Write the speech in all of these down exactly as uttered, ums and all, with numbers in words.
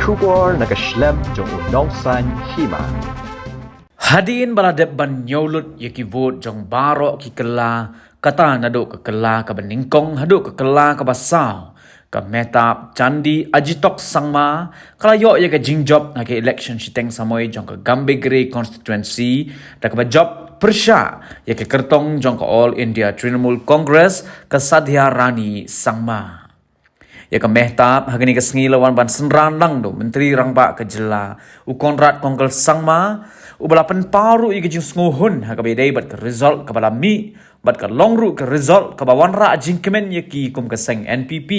Khubor na ka shlem jong u Nongsaiñ Hima. Hadien ba la dep ban ñiewlut ïa ki vote jong baroh ki kylla, kata naduh ka kylla kaba nyngkong haduh ka kylla kaba saw, ka Mehtab Chandee Agitok Sangma ka la ïoh ïa ka jingjop ha ka election shiteng samoi jong ka Gambegre constituency, da kaba jop pyrshah ïa ka kyrtong jong ka All India Trinamool Congress, ka Sadhya Rani Sangma. Ïa ka Mehtab ha kane ka sngi la wan ban synran lang da u Myntri Rangbah ka jylla, u Conrad Kongkal Sangma, uba la pynpaw ruh ïa ka jingsngewhun ha kaba ïadei bad ka result kaba la mih, bad ka long ruh ka result kaba wanrah jingkmen ïa ki kum ka seng N P P.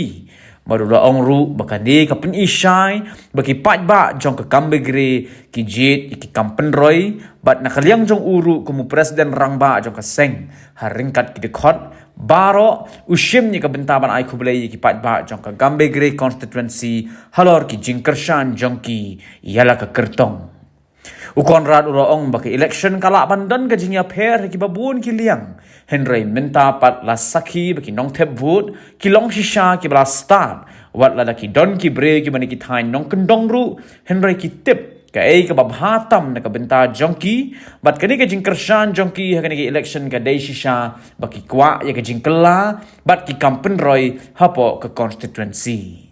Bad u la ong ruh ba kane ka pyni shai ba ki paidbah jong ka Gambegre ki jied ïa ki kam pynroi, bad na ka liang jong u ruh kum u President Rangbah jong ka seng, ha ryngkat ki dkhot baroh, u shim ïa ka bynta ban ai khublei ïa ki paidbah jong ka Gambegre constituency halor ki jingkyrshan jong ki ïa la ka kyrtong. U Conrad u la ong ba ka election ka lah ban don ka jingïapher ha kiba bun ki liang, hynrei mynta pat la sakhi ba ki nongthep vote ki long shisha kiba la stad, wat lada ki don ki briew kiba na ki thaiñ nongkyndong ruh, hynrei ki tip kaei kaba bha tam na ka bynta jong ki, bad kane ka jingkyrshan jong ki ha kane ka election ka dei shisha ba ki kwah ïa ka jingkylla bad ki kam pynroi hapoh ka constituency.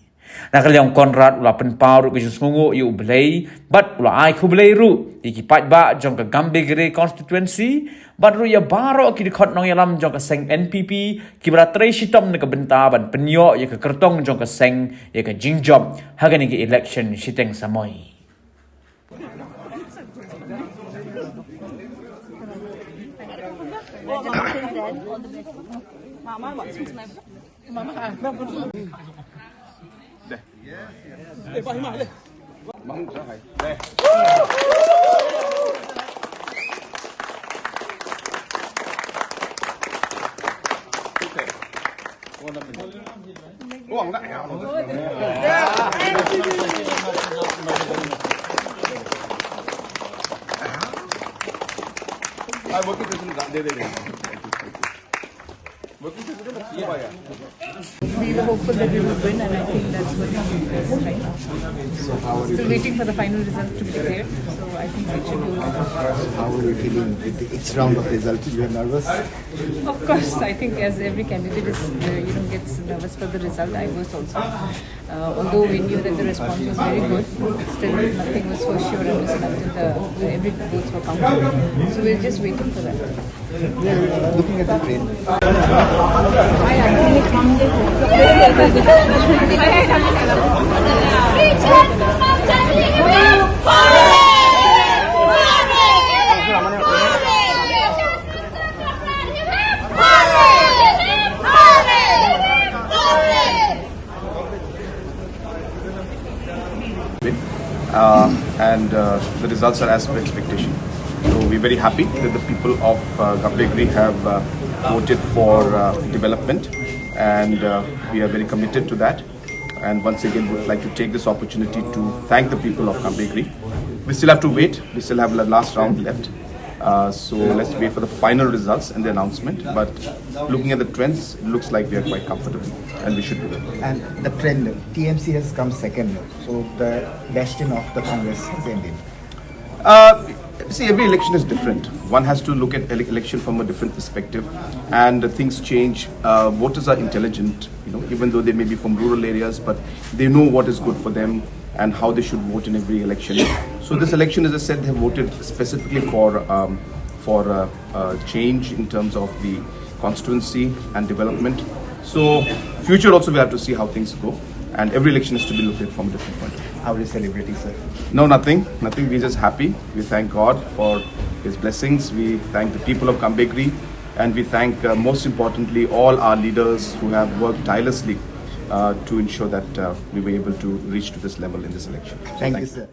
Na ka liang u Conrad u la pynpaw ruh ka jingsngewnguh ïa U Blei, bad u la ai khublei ruh ïa ki paidbah jong ka Gambegre constituency, bad ruh ïa baroh ki dkhot nongïalam jong ka seng N P P kiba la trei shitom na ka bynta ban pynïoh ïa ka kyrtong jong ka seng ïa ka jingjop ha kane ka election shiteng samoi. We were hopeful that we would win, and I think that's what we did, right? So how are you Still waiting for the final result to be declared, so I think it should be okay. How are you feeling with the each round of result? You are nervous? Of course, I think as every candidate is, uh, you know, gets nervous for the result, I was also. Uh, although we knew that the response was very good, still nothing was for sure until the, every votes were counted. So we're just waiting for that. Looking at the train. Uh, and uh, the results are as per expectation. So we're very happy that the people of uh, Gambegre have uh, voted for uh, development, and uh, we are very committed to that. And once again, would like to take this opportunity to thank the people of Gambegre. We still have to wait. We still have the last round left. Uh, so let's wait for the final results and the announcement. But looking at the trends, it looks like we are quite comfortable and we should be there. And the trend, T M C has come second, so the bastion of the Congress has ended. Uh, see, every election is different. One has to look at ele- election from a different perspective, and uh, things change. Uh, voters are intelligent, you know, even though they may be from rural areas, but they know what is good for them and how they should vote in every election. So this election, as I said, they have voted specifically for um, for uh, uh, change in terms of the constituency and development. So future also we have to see how things go, and every election is to be looked at from a different point of view. How are you celebrating, sir? No, nothing, nothing. We're just happy. We thank God for His blessings. We thank the people of Gambegre, and we thank, uh, most importantly, all our leaders who have worked tirelessly uh, to ensure that uh, we were able to reach to this level in this election. So thank you, sir.